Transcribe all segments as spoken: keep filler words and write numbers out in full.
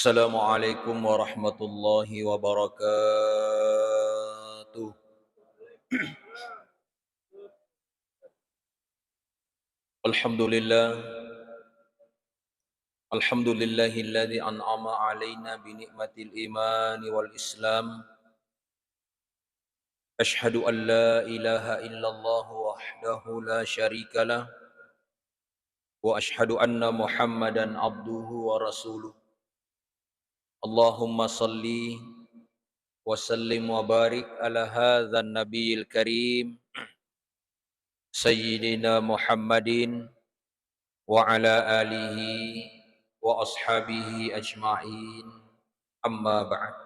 Assalamualaikum warahmatullahi wabarakatuh. Alhamdulillah. Alhamdulillahilladzi an'ama alaina bi ni'matil imani wal islam. Asyhadu an la ilaha illallah wahdahu la syarikalah. Wa asyhadu anna Muhammadan abduhu wa rasuluh. Allahumma salli wa sallim wa barik ala hadzan nabiyil karim, Sayyidina Muhammadin wa ala alihi wa ashabihi ajma'in. Amma ba'd.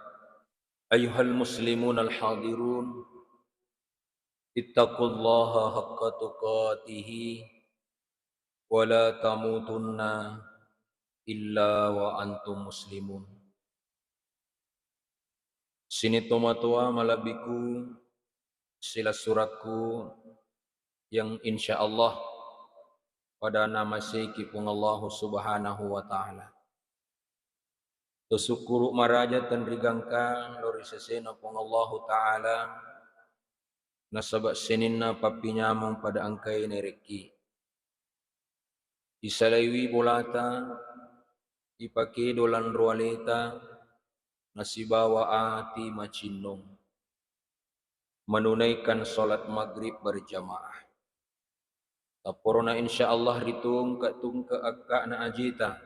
Ayyuhal muslimun al hadirun, ittaqullaha haqqa tuqatihi wa la tamutunna illa wa antum muslimun. Sining tomatoa malebbiku, silessurekku yang insyaallah pada namaseiki Puang Allahu Subhanahu wa Ta'ala. Tasukkuru maraja tenrigangka lao ri sesena Puang Allahu Ta'ala, nasaba sininna pappinyameng pada engkae naerekki. Isalaiwi bolata, ipakedo lanro aleta, nasibawa ati macinnong menunaikan salat maghrib berjamaah. Tapporona insyaallah ritungke-tungke akka'na ajita,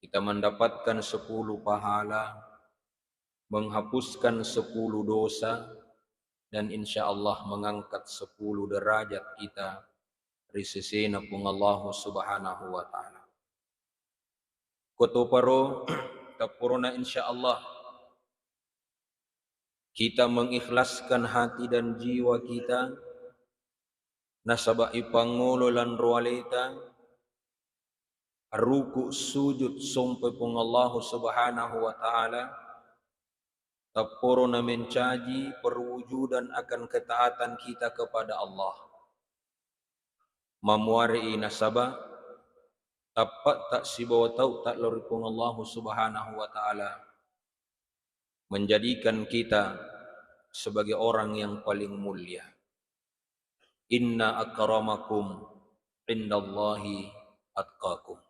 kita mendapatkan sepuluh pahala, menghapuskan sepuluh dosa, dan insyaallah mengangkat sepuluh derajat kita ri sesena Puang Allahu Subhanahu wa Ta'ala. Kotoparo tapporona insyaallah kita mengikhlaskan hati dan jiwa kita, nasaba ipangolo lanro aleta, ruku sujud sompe Puang Allahu Subhanahu wa Ta'ala, tapporona mencaji perwujudan akan ketaatan kita kepada Allah. Mamuare'i nasaba tappatta sibawa tauta lao ri Puang Allahu Subhanahu wa Ta'ala menjadikan kita sebagai orang yang paling mulia. Inna akramakum indallahi atqakum.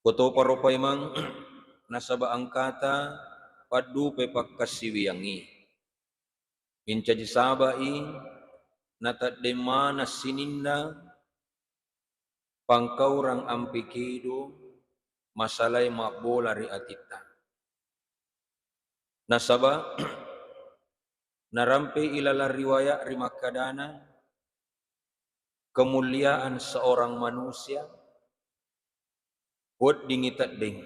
Kotoparo paimeng nasaba engkata paddupai pakkassiwiyangngi. Mencaji saba'i, nateddeng maneng sininna pangkaurang ampe kedo, masalae mabbola ri atitta. Nasaba narampe ilalang riwaya ri makkadana, kemuliaan seorang manusia weddingngi teddeng.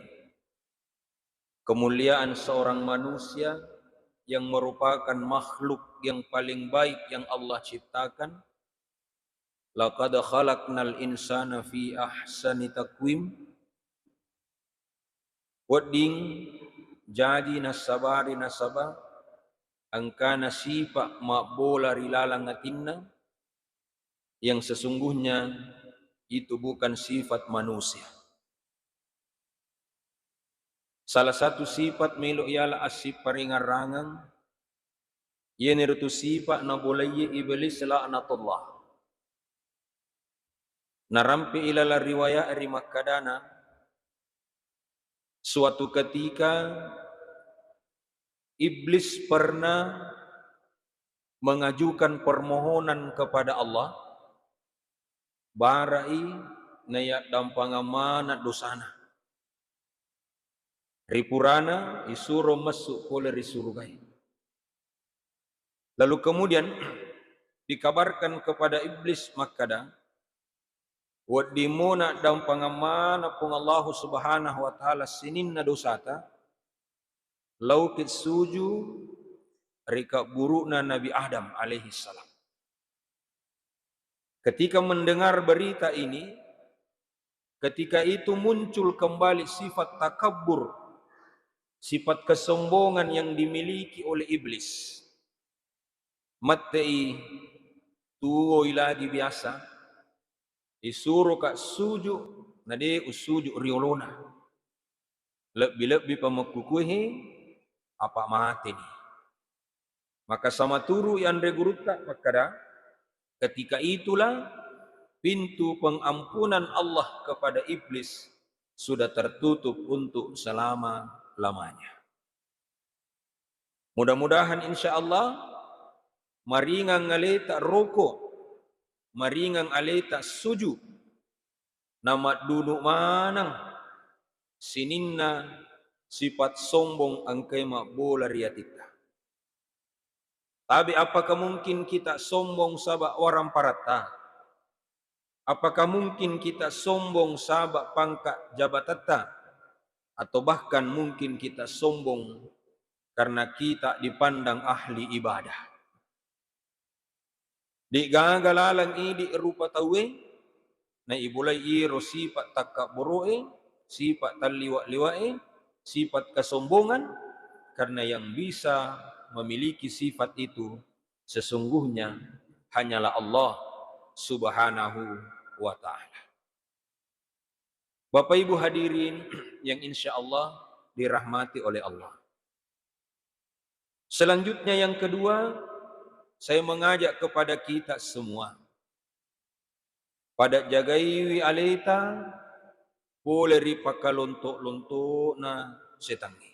Kemuliaan seorang manusia yang merupakan makhluk yang paling baik yang Allah ciptakan. Laqad khalaqnal insana fi ahsani taqwim. Wedding jaji nassabari nasaba engkana sipa mabbola ri laleng atinna, yang sesungguhnya itu bukan sifat manusia. Salah satu sifat melo yala assiparingarrangeng, iyanaritu sifa nabolaiye Iblis laknatullah. Narampe ilalang riwaya ri makkadana, suatu ketika Iblis pernah mengajukan permohonan kepada Allah, bara'i nayaddampangang maneng dosana. Ri purana isuro messu pole ri surugae. Lalu kemudian dikabarkan kepada Iblis makkada, wedding mona dampangang maneng Puang Allahu Subhanahu wa Ta'ala sininna dosata, lauki suju ri kabburu'na Nabi Adam alaihi salam. Ketika mendengar berita ini, ketika itu muncul kembali sifat takabbur, sifat kesombongan yang dimiliki oleh Iblis. Matte'i tuwoi lagi biasa, isuroka suju, na de ussuju ri olona. Lebbi-lebbi pa makkukue he, apa mateni. Maka samaturu'i anre gurutta makkada, ketika itulah pintu pengampunan Allah kepada iblis sudah tertutup untuk selama-lamanya. Mudah-mudahan, insya Allah, maringang aleta roko, maringang aleta suju, namaddunu maneng sininna sifat sombong engkae mabbola ri atitta. Tapi apakah mungkin kita sombong saba waramparatta? Apakah mungkin kita sombong saba pangkat jabatatta? Atau bahkan mungkin kita sombong karena kita dipandang ahli ibadah? De'gaga laleng idi rupa tauwe naibulai iyaro sifat takkabboro'e, sifat talliwa-liwa'e, sifat kesombongan, karena yang bisa memiliki sifat itu sesungguhnya hanyalah Allah Subhanahu wa Ta'ala. Bapak Ibu hadirin yang insya Allah dirahmati oleh Allah. Selanjutnya, yang kedua, saya mengajak kepada kita semua, pada jagaiwi aleta pole ri pakalonto-lontona setangnge.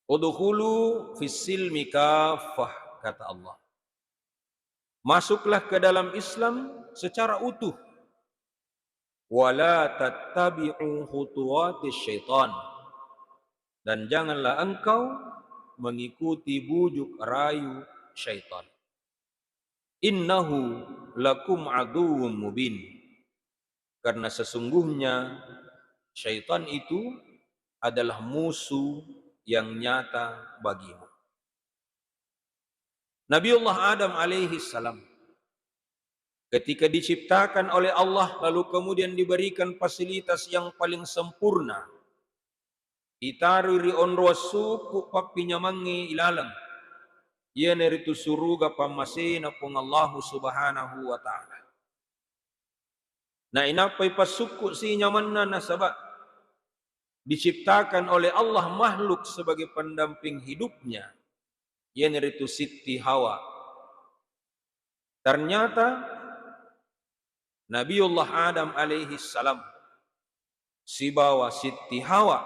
"Udkhulu fis silmi kaffah," kata Allah. "Masuklah ke dalam Islam secara utuh. Wala tattabi'u khutuwatis syaitan." Dan janganlah engkau mengikuti bujuk rayu syaitan. "Innahu lakum aduwwum mubin." Karena sesungguhnya syaitan itu adalah musuh yang nyata bagimu. Nabiullah Adam alaihi salam ketika diciptakan oleh Allah, lalu kemudian diberikan fasilitas yang paling sempurna, itaroi ri onroang sukku pappinyamangnge ilaleng, iyanaritu suruga pammasena Puang Allahu Subhanahu wa Ta'ala. Nainappa ipassukku sinyamanna, nasaba diciptakan oleh Allah makhluk sebagai pendamping hidupnya, iyanaritu Sitti Hawa. Ternyata Nabiullah Adam alaihi salam sibawa Sitti Hawa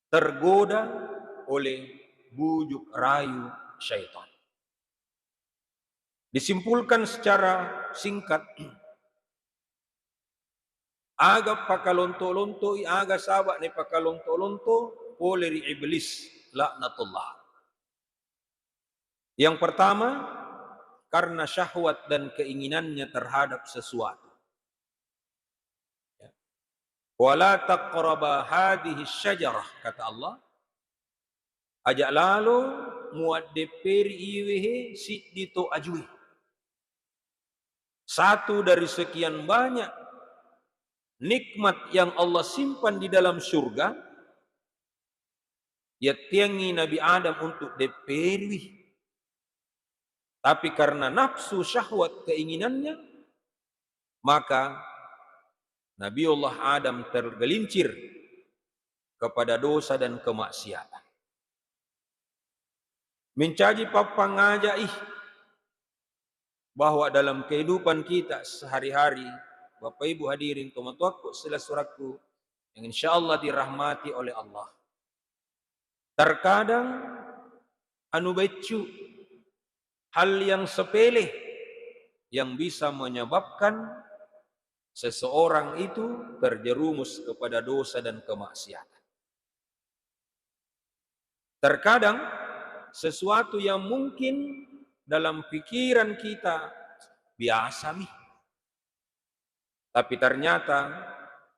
tergoda oleh bujuk rayu syaitan. Disimpulkan secara singkat, aga pakalonto-lontoi, aga saba' naipakalonto-lonto pole ri Iblis, laknatullah. Yang pertama, karena syahwat dan keinginannya terhadap sesuatu. Ya. "Wala taqraba hadhihi syajarah," kata Allah. "Aja' lalo muaddepperi iwehe siddi to ajue." Satu dari sekian banyak nikmat yang Allah simpan di dalam surga, yattiangngi Nabi Adam untuk depperiwi. Tapi karena nafsu syahwat keinginannya, maka Nabiullah Adam tergelincir kepada dosa dan kemaksiatan. Mencaji pappangaja'i bahwa dalam kehidupan kita sehari-hari, Bapak Ibu hadirin tomatoakku, sila surakku yang insya Allah dirahmati oleh Allah, terkadang anu beccu, hal yang sepele yang bisa menyebabkan seseorang itu terjerumus kepada dosa dan kemaksiatan. Terkadang sesuatu yang mungkin dalam pikiran kita biasa mi, tapi ternyata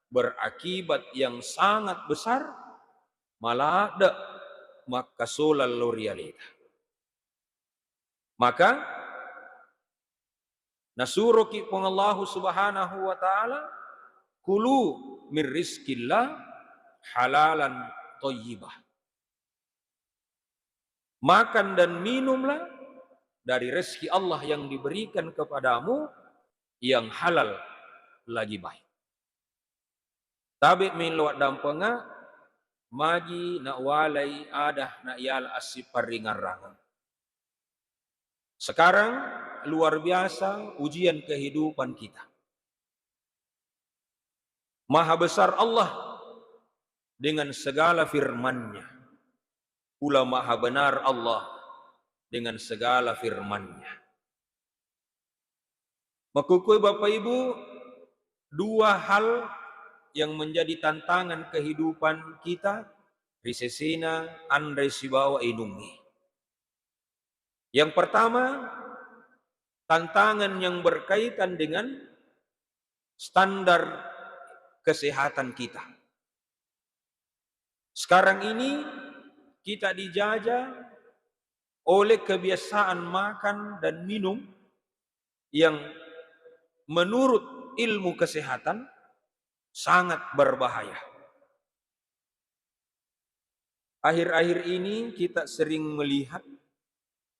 berakibat yang sangat besar, maladde makkasolang lao ri aleta. Maka nasuroki Puang Allahu Subhanahu wa Ta'ala, "Kulu min rizkillah halalan thayyibah." Makan dan minumlah dari rezeki Allah yang diberikan kepadamu yang halal lagi baik. Tabe' melo addampenga, magi nawalai ada nayala assiparingarrangeng. Sekarang luar biasa ujian kehidupan kita. Maha besar Allah dengan segala firman-Nya. Pula maha benar Allah dengan segala firman-Nya. Makkukue Bapak Ibu, dua hal yang menjadi tantangan kehidupan kita ri sesena anre sibawa inungnge. Yang pertama, tantangan yang berkaitan dengan standar kesehatan kita. Sekarang ini kita dijajah oleh kebiasaan makan dan minum yang menurut ilmu kesehatan sangat berbahaya. Akhir-akhir ini kita sering melihat,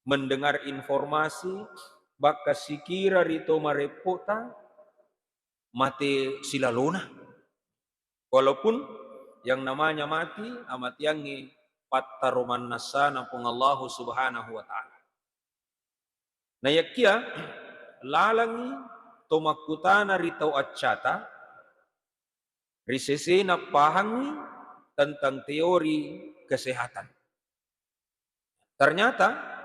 mendengar informasi, bahkan sikira ri to mareppota mate silalona. Walaupun yang namanya mati, amatiangnge pattaro mannassana Puang Allahu Subhanahu wa Ta'ala. Nayakkia lalengngi to makkutana ri tau accata, ri sesena pahangngi tentang teori kesehatan. Ternyata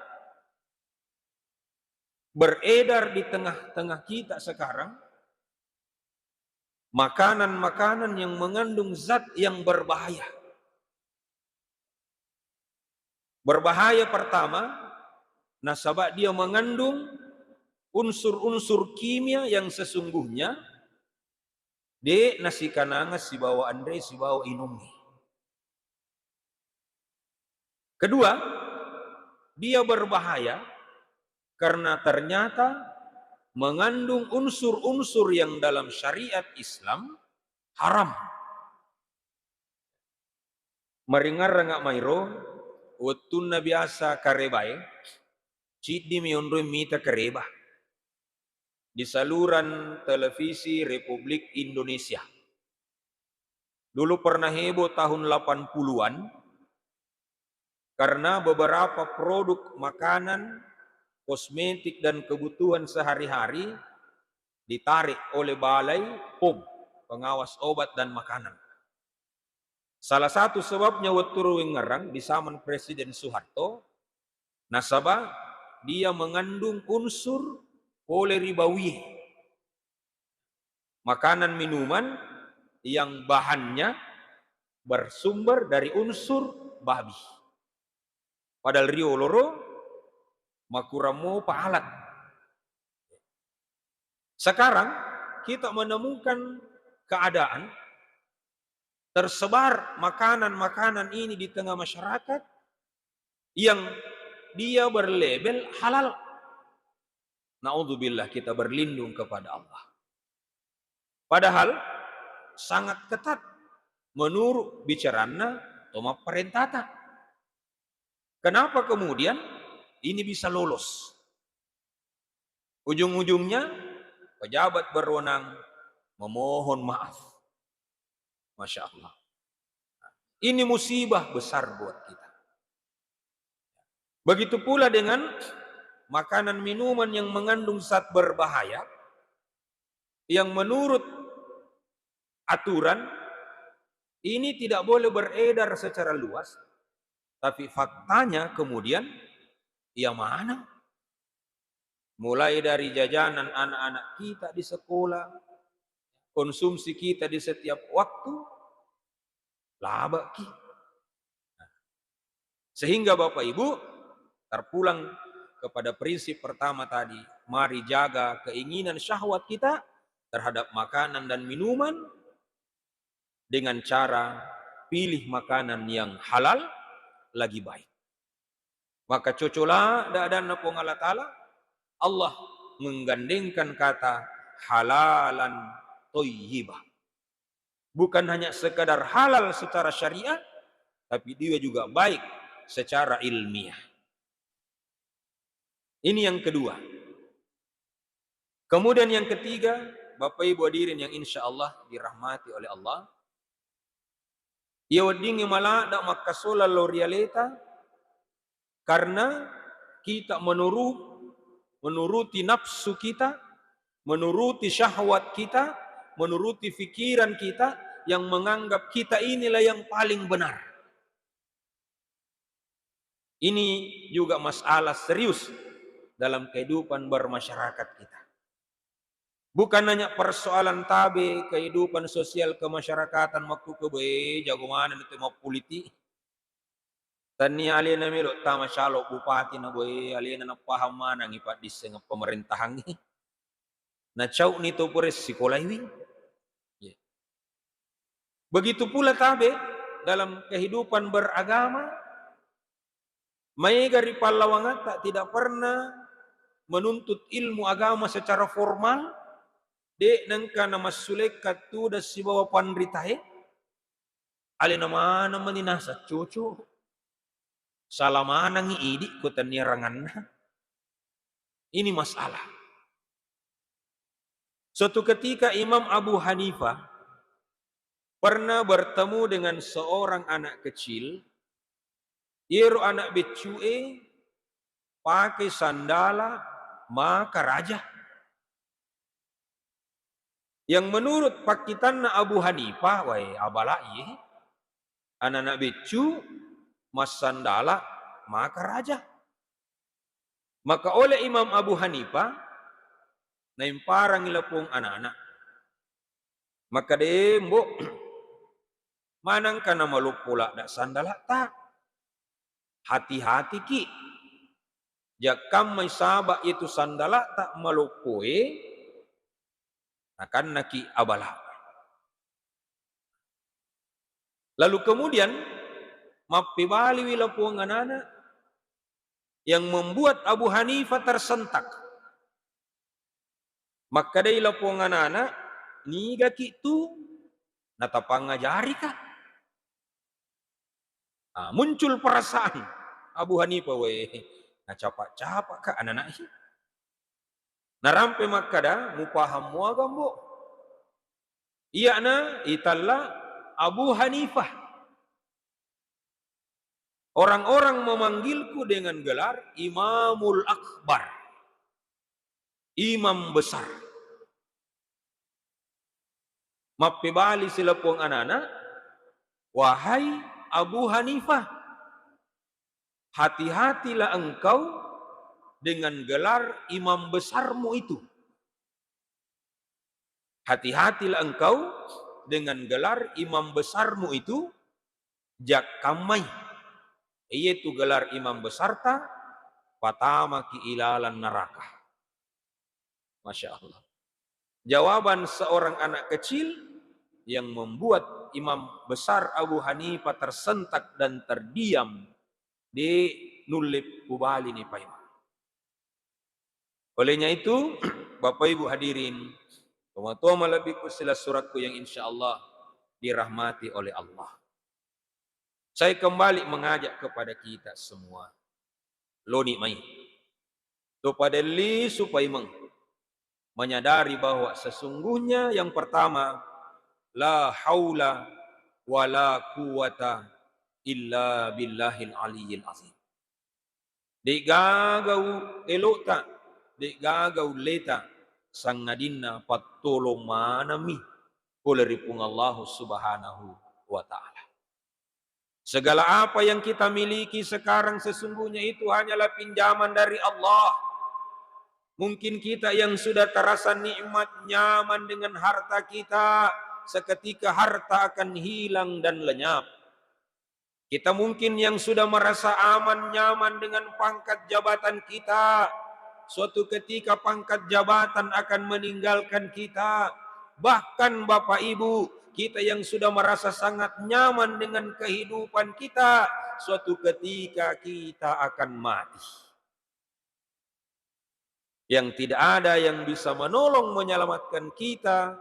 beredar di tengah-tengah kita sekarang makanan-makanan yang mengandung zat yang berbahaya. Berbahaya pertama, nasaba dia mengandung unsur-unsur kimia yang sesungguhnya de' nasikanangeng sibawa anre sibawa inungnge. Kedua, dia berbahaya karena ternyata mengandung unsur-unsur yang dalam syariat Islam haram. Maringarranga mairo, wettunna biasa karebae, ciddimi onroi mita kareba di saluran televisi Republik Indonesia. Dulu pernah heboh tahun delapan puluhan karena beberapa produk makanan, kosmetik, dan kebutuhan sehari-hari ditarik oleh Balai pom, Pengawas Obat dan Makanan. Salah satu sebabnya wettu ro wengngerang disaman Presiden Soeharto, nasaba dia mengandung unsur pole ri bawie. Makanan minuman yang bahannya bersumber dari unsur babi. Padahal rioloro makurang mopa alat. Sekarang kita menemukan keadaan tersebar makanan-makanan ini di tengah masyarakat yang dia berlabel halal. Naudzubillah, kita berlindung kepada Allah. Padahal sangat ketat menurut bicaranna to mapparentata. Kenapa kemudian ini bisa lolos? Ujung-ujungnya pejabat berwenang memohon maaf. Masya Allah. Ini musibah besar buat kita. Begitu pula dengan makanan minuman yang mengandung zat berbahaya, yang menurut aturan ini tidak boleh beredar secara luas, tapi faktanya kemudian ia maneng. Mulai dari jajanan anak-anak kita di sekolah, konsumsi kita di setiap waktu, labeki. Sehingga Bapak Ibu, terpulang kepada prinsip pertama tadi, mari jaga keinginan syahwat kita terhadap makanan dan minuman dengan cara pilih makanan yang halal lagi baik. Maka cocola da-, adanna Puang Allah Ta'ala, Allah menggandengkan kata halalan thayyibah. Bukan hanya sekadar halal secara syariat, tapi dia juga baik secara ilmiah. Ini yang kedua. Kemudian yang ketiga, Bapak Ibu hadirin yang insya Allah dirahmati oleh Allah, Iya weddingnge maladda makkasolang lao ri aleta, karena kita menuru-, menuruti nafsu kita, menuruti syahwat kita, menuruti pikiran kita yang menganggap kita inilah yang paling benar. Ini juga masalah serius dalam kehidupan bermasyarakat kita. Bukan hanya persoalan tabe kehidupan sosial kemasyarakatan, makkukue, jago maneng tu mappolitik. Tania alena melo tama calo bupati na boe, alena napahang manengngi paddisseng pemerintahangngi. Nacau'ni to pura sikolaiwi. Iya. Begitu pula tabe dalam kehidupan beragama, maega ri pallawangatta tidak pernah menuntut ilmu agama secara formal, de' nengka namassulekka tudang sibawa panritae, alena maneng mani naseng cucu. Sala manengngi idi' ko tania ranganna. Ini masalah. Suatu ketika Imam Abu Hanifah pernah bertemu dengan seorang anak kecil. Iyaro anak beccu'e pakai sandala maka raja. Yang menurut pakkitanna Abu Hanifah, wae, abala' iye, anana' beccu massandala' maka raja. Maka oleh Imam Abu Hanifah naimparang ila pong anana'. Maka de' mbo', manengka namaloppo ladda' sandala'ta. Hati-hatiki. Jakkammai saba' itu sandala'ta maloppoe, nakannaki abala'. Lalu kemudian mappebaliwi la pong anana' yang membuat Abu Hanifah tersentak. Makkedai la pong anana', "Nigaki tu natapangajarika?" Ah, muncul perasaan Abu Hanifah, "Weh, nacapa'-capa'ka anana' hi." Narampe makkeda, "Mupahang muaga, Mbo'?" Iyana itella Abu Hanifah. Orang-orang memanggilku dengan gelar Imamul Akbar, imam besar. Mappebali si la pong anana', "Wahai Abu Hanifah, hati-hatilah engkau dengan gelar imam besarmu itu." Hati-hatilah engkau dengan gelar imam besarmu itu, jakkammai. Iyetu gelar imam besarta, patamaki ilalang neraka. Masya Allah. Jawaban seorang anak kecil yang membuat Imam Besar Abu Hanifah tersentak dan terdiam, de' nulle kubalini paimeng. Olehnya itu, Bapak Ibu hadirin, tomatoa malebbiku silessurekku yang insya Allah dirahmati oleh Allah. Saya kembali mengajak kepada kita semua. Loni mai. Topadelli supaimeng. Menyadari bahwa sesungguhnya yang pertama, la haula wa la quwwata illa billahil aliyyil azim. De'gaga u-, elo'ta, de'gaga ulleta, sangadinna pattolong manammi pole ri Puang Allahu Subhanahu wa Ta'ala. Segala apa yang kita miliki sekarang sesungguhnya itu hanyalah pinjaman dari Allah. Mungkin kita yang sudah terasa nikmat, nyaman dengan harta kita, seketika harta akan hilang dan lenyap. Kita mungkin yang sudah merasa aman, nyaman dengan pangkat jabatan kita. Suatu ketika pangkat jabatan akan meninggalkan kita. Bahkan Bapak Ibu, kita yang sudah merasa sangat nyaman dengan kehidupan kita, suatu ketika kita akan mati. Yang tidak ada yang bisa menolong menyelamatkan kita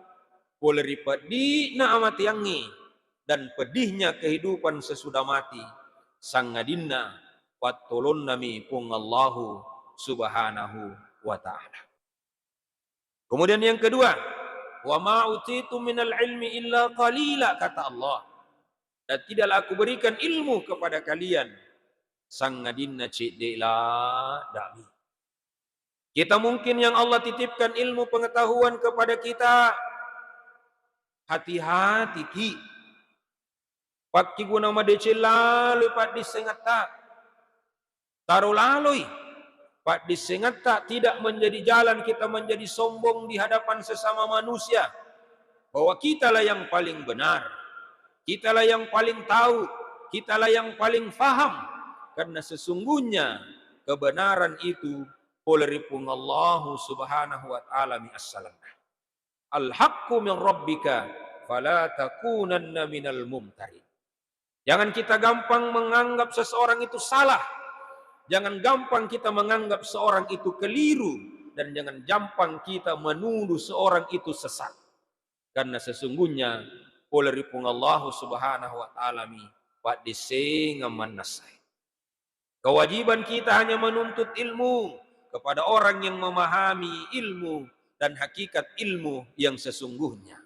pole ri peddi'na amateangnge dan pedihnya kehidupan sesudah mati, sangadinna pattolonnami Puang Allahu Subhanahu wa Ta'ala. Kemudian yang kedua, "Wa ma utitu minal ilmi illa qalila," kata Allah. dan tidaklah Aku berikan ilmu kepada kalian sangadinna cedde' ladda'mi. Kita mungkin yang Allah titipkan ilmu pengetahuan kepada kita, hati-hati ki. Pakkiguna madeceng laloi paddissengetta. Taro laloi paddissengetta, tidak menjadi jalan kita menjadi sombong di hadapan sesama manusia, bahwa kitalah yang paling benar, kitalah yang paling tahu, kitalah yang paling faham. Karena sesungguhnya kebenaran itu pole ri Puang Allahu Subhanahu wa Ta'ala mi assalenna. Al-haqqu min rabbika fala takunanna minal mumtarin. Jangan kita gampang menganggap seseorang itu salah. Jangan gampang kita menganggap seorang itu keliru, dan jangan gampang kita menuduh seorang itu sesat. Karena sesungguhnya pole ri Puang Allahu Subhanahu wa Ta'ala mi paddissengeng mannassai. Kewajiban kita hanya menuntut ilmu kepada orang yang memahami ilmu dan hakikat ilmu yang sesungguhnya.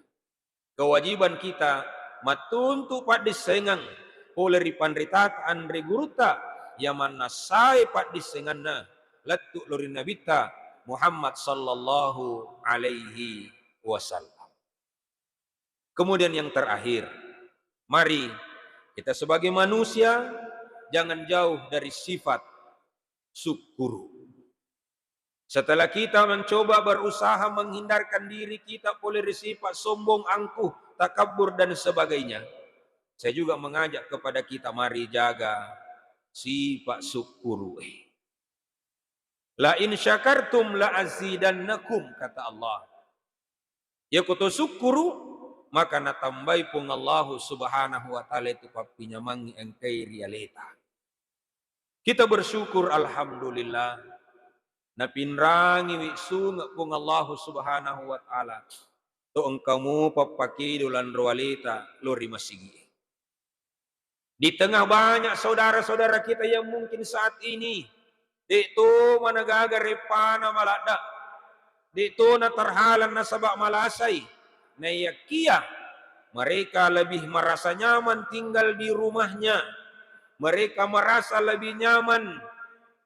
Kewajiban kita mattuntu paddissengeng pole ri panritata anre gurutta, iya mannassai paddissengenna lettu lao ri Nabitta Muhammad sallallahu alaihi wasallam. Kemudian yang terakhir, mari kita sebagai manusia jangan jauh dari sifat sukkuru. Setelah kita mencoba berusaha menghindarkan diri kita pole ri sifat sombong, angkuh, takabur, dan sebagainya, saya juga mengajak kepada kita, mari jaga sifat sukkuru. "La in syakartum la azidannakum," kata Allah. Iyako to sukkuru, maka natambai Puang Allahu Subhanahu wa Ta'ala itu pappinyamangngi engkai ri aleta. Kita bersyukur, alhamdulillah, napinrangiwi sunge' Puang Allahu Subhanahu wa Ta'ala, to engka mupa pappakedo lanro aleta lao ri masigi'e. Di tengah banyak saudara-saudara kita yang mungkin saat ini de' to managaga reppana maladda, de' to naterhalang nasaba malasai, naiyakia mereka lebih merasa nyaman tinggal di rumahnya, mereka merasa lebih nyaman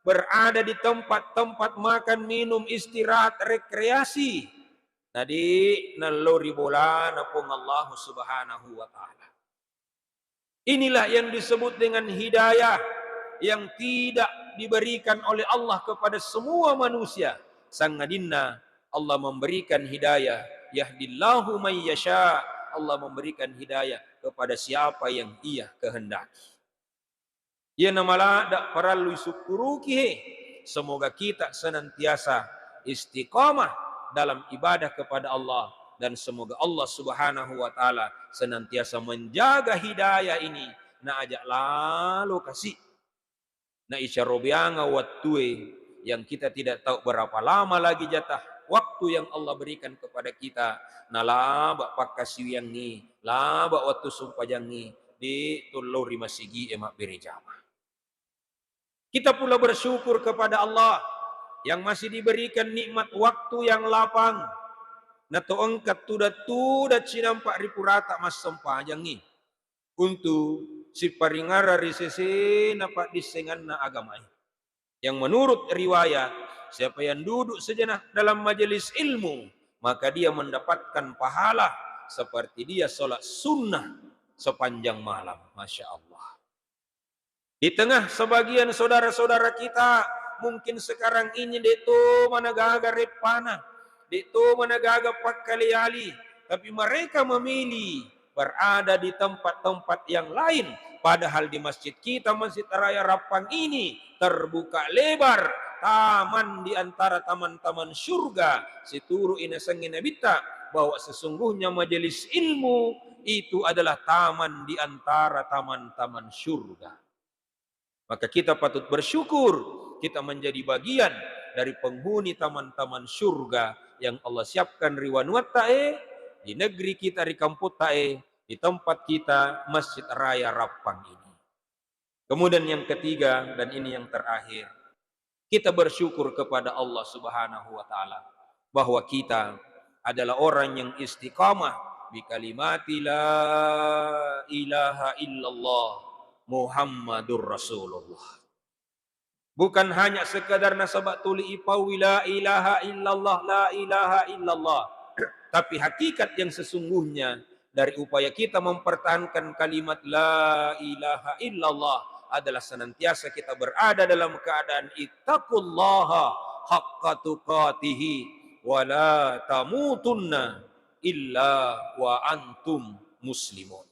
berada di tempat-tempat makan, minum, istirahat, rekreasi, na de' nallo ri bolana Puang Allahu Subhanahu wa Ta'ala. Inilah yang disebut dengan hidayah yang tidak diberikan oleh Allah kepada semua manusia. Sangadinna Allah memberikan hidayah, yahdillahu may yasha, Allah memberikan hidayah kepada siapa yang Ia kehendaki. Iyana maladda parellu isukkuruki he. Semoga kita senantiasa istiqamah dalam ibadah kepada Allah, dan semoga Allah Subhanahu wa Ta'ala senantiasa menjaga hidayah ini, na aja' lalo kasi' na icarobeanga wattue yang kita tidak tahu berapa lama lagi jatah waktu yang Allah berikan kepada kita, nalaba' pakkasiwiyangngi, laba' wettu sumpajangngi, de' to lao ri masigi'e mabbere jama. Kita pula bersyukur kepada Allah yang masih diberikan nikmat waktu yang lapang. Na to engka tuda-tuda cinampa' ri purata massempajangngi untu' siparingngarang ri sesena paddissenganna agamae. Yang menurut riwayat, siapa yang duduk sejenak dalam majelis ilmu, maka dia mendapatkan pahala seperti dia sholat sunnah sepanjang malam. Masya Allah. Di tengah sebagian saudara-saudara kita mungkin sekarang ini de' to managaga reppana, de' to managaga pakkaleali, tapi mereka memilih berada di tempat-tempat yang lain, padahal di masjid kita, Masjid Raya Rappang ini terbuka lebar, taman di antara taman-taman surga. Situru'i nasengnge Nabitta bahwa sesungguhnya majelis ilmu itu adalah taman di antara taman-taman surga. Maka kita patut bersyukur kita menjadi bagian dari penghuni taman-taman surga yang Allah siapkan ri wanuattae, di negeri kita, ri kampottae, di tempat kita, Masjid Raya Rappang ini. Kemudian yang ketiga, dan ini yang terakhir, kita bersyukur kepada Allah Subhanahu wa Ta'ala bahwa kita adalah orang yang istiqamah bi kalimati la ilaha illallah Muhammadur Rasulullah. Bukan hanya sekedar nasaba tuli ipaui la ilaha illallah, la ilaha illallah. Tapi hakikat yang sesungguhnya dari upaya kita mempertahankan kalimat la ilaha illallah adalah senantiasa kita berada dalam keadaan ittaqullaha haqqa tuqatihi wa la tamutunna illa wa antum muslimun.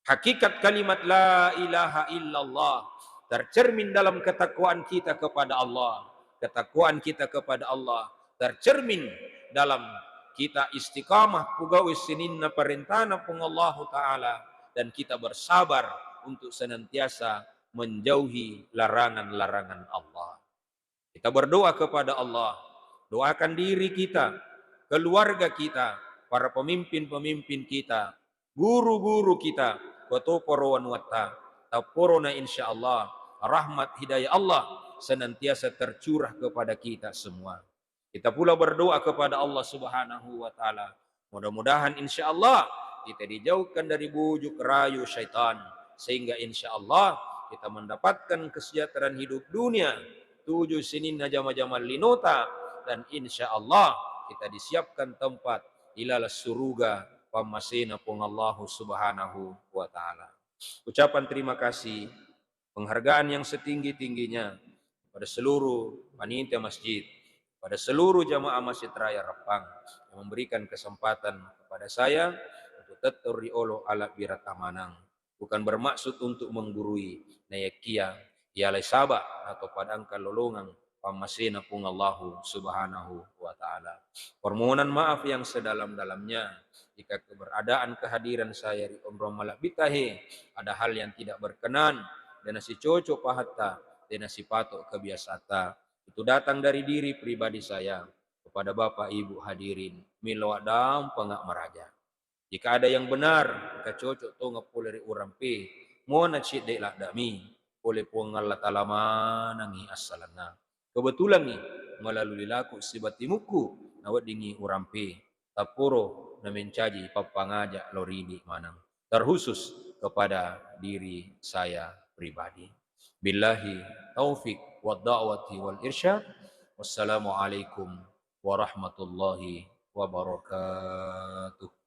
Hakikat kalimat la ilaha illallah tercermin dalam ketakwaan kita kepada Allah. Ketakwaan kita kepada Allah tercermin dalam kita istiqamah pugawai sininna parentana Puang Allahu Ta'ala dan kita bersabar untuk senantiasa menjauhi larangan-larangan Allah. Kita berdoa kepada Allah. Doakan diri kita, keluarga kita, para pemimpin-pemimpin kita, guru-guru kita, kotoparo wanuatta. Tapporona, insya Allah, rahmat hidayah Allah senantiasa tercurah kepada kita semua. Kita pula berdoa kepada Allah Subhanahu wa Ta'ala. Mudah-mudahan, insya Allah, kita dijauhkan dari bujuk rayu syaitan, sehingga, insya Allah, kita mendapatkan kesejahteraan hidup dunia, tuju sininna jama-jama linota, dan, insya Allah, kita disiapkan tempat di laleng suruga pammasena Puang Allahu Subhanahu wa Ta'ala. Ucapan terima kasih, penghargaan yang setinggi-tingginya pada seluruh panitia masjid, pada seluruh jamaah Masjid Raya Rappang yang memberikan kesempatan kepada saya untuk tetto riolo alabbiratta maneng. Bukan bermaksud untuk menggurui, nayakia ialai saba atau pada engka lolongang pammasena Puang Allahu Subhanahu wa Ta'ala. Permohonan maaf yang sedalam-dalamnya jika keberadaan kehadiran saya ri onrong malebbitta he ada hal yang tidak berkenan, de nasicoco pahatta, de nasipato kebiasatta. Itu datang dari diri pribadi saya. Kepada Bapak Ibu hadirin, melo addampengeng maraja. Jika ada yang benar, engka cocok tongeng pole ri urampe, mona cedde laddami, pole Puang Allah Ta'ala manengngi assalenna. Kebetulangngi, melalui laku sibatimukku, naweddingngi urampe, tapporo namencaji pappangaja lao ridi maneng, terkhusus kepada diri saya pribadi. Billahi taufik wa da'wati wal irsyad. Wassalamualaikum warahmatullahi wabarakatuh.